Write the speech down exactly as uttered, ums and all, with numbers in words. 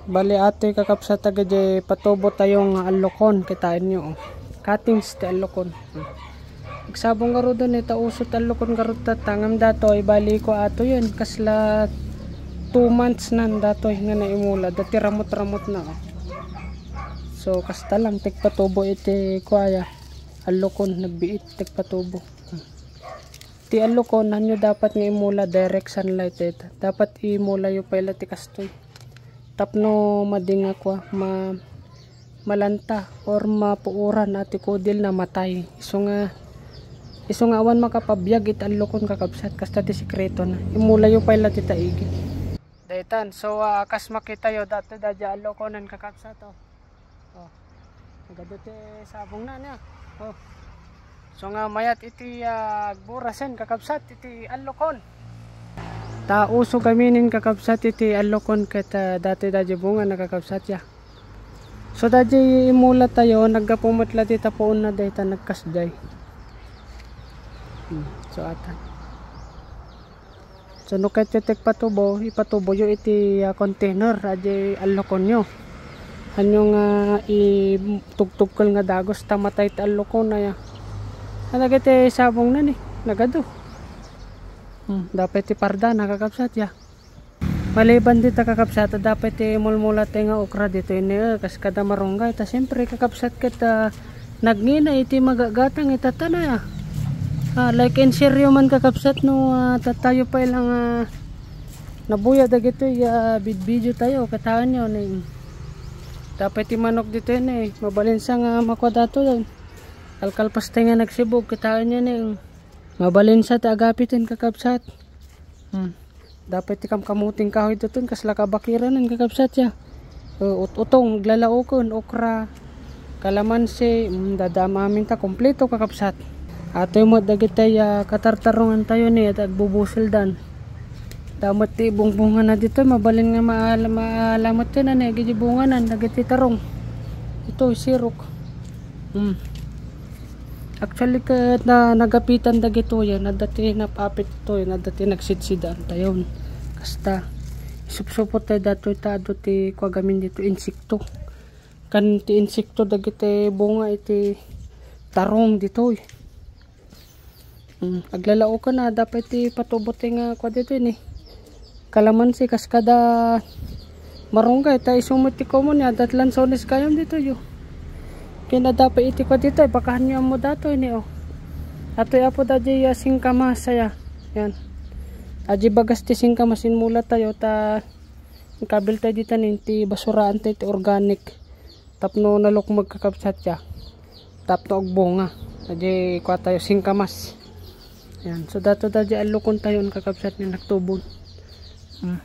Bali, atoy kakabsat, dagiti patubo tayo nga allukon, kitaenyo, oh. Cuttings ti allukon. Agsabong garuden, ita uso ti allukon garud tatta, ngem datoy, bali ko atoyen, kasla two months nan datoy nga naimula, dati ramot-ramot na, oh. So, kasta lang, ti agpatubo iti kuaya, allukon, nagbiit, ti agpatubo. Ti allukon, hanyo dapat nga imula direct sunlight, eh. Dapat imula yo pay la ti kastoy. Tapno madi nga kua, ma-, malanta or mapuoran a ti kudil na matay. Isu nga, isu nga awan makapabiag iti allukon, kakabsat, kasta ti sekreto na. Imula yo pay la ti taigi. Daytan, so, ah, kas makita yo, dati daydi allukonen, kakabsat, oh. Oh. Nagadu ti sabong na niya. Oh. So nga mayat iti, ah, agburasen, kakabsat, iti allukon. Ta uso gaminen, kakabsat, iti allukon ket, ah, dati daydi bunga na, kakabsat, ya. So daydi imula tayo, naggapu met la ti tapuon na dayta nagkasdiay. Hmm. So atan. So, no kayatyo ti agpatubo, ipatuboyo iti, ah, container, daydi allukonyo. Hanyo nga itugtugkel nga dagus ta matay ti allukon, aya. Ano dagiti sabong na ni? Nagadu. Hmm, dapat ti parda, nakakabsat ya. Maliban dita, kakabsat, dapat ti mulmula tayo nga okra dito ini, eh, kas kada marunggay. Ta siyempre, kakabsat, ket, ah, nagngina iti magagatang ita tanay, ah. Ah, like and share yo man, kakabsat, no, ah, tatayo pa ilang, ah, nabuya dagitoy, ah, bid-, video tayo, kataen yo, ni. Tapay ti manok dito, ni. Mabalin sa nga makua dato, yan. Kalkalpas tayo nga nagsibog, kataen yo, ni. Mabalin sa ti agapiten, kakabsat. Hmm. Dapat ti kamkamuting kahoy ditoy, kasla kabakiranen, kakabsat, ya. Uh, ut-, utong, aglalaoken, okra, kalamansi, mm, dadama amin ta, kompleto, kakabsat. Atoy met dagiti, ah, katartarongan tayo ni, at agbubusildan. Damet ti bungbunga na dito, mabalin nga maala-, maalamat yan, ano, dagiti bunga na, dagiti tarong. Ito, sirok. Hmm. Actually, ket na, nagapitan dagitoy, adda ti napapit itoy, adda ti nagsidsidan tayon. Kasta, isupsupot tayo datoy ta adu ti kua gamin dito, insekto. Kan ti insekto dagiti bunga iti tarong ditoy. Hmm, aglalaoken na, dapat ti patubo ti nga kua ditoy ni. Kalamansi, kas kada marunggay, ta isu met ti common ya, dat lansones gayam ditoy, yo. Ken adda pay iti kua ditoy, baka hanyo ammo datoy ni, oh. Atoy apo daydi, ah, singkamas, aya. Yan. Daydi bagas ti singkamas, inmula tayo, ta inkabil tayo dita ni ti basuraan tayo ti organic. Tapno nalukmeg, kakabsat, ya. Tapno agbunga. Daydi kua tayo, singkamas. Yan. So, dato daydi allukon tayon, kakabsat, ni nagtubon. Hmm.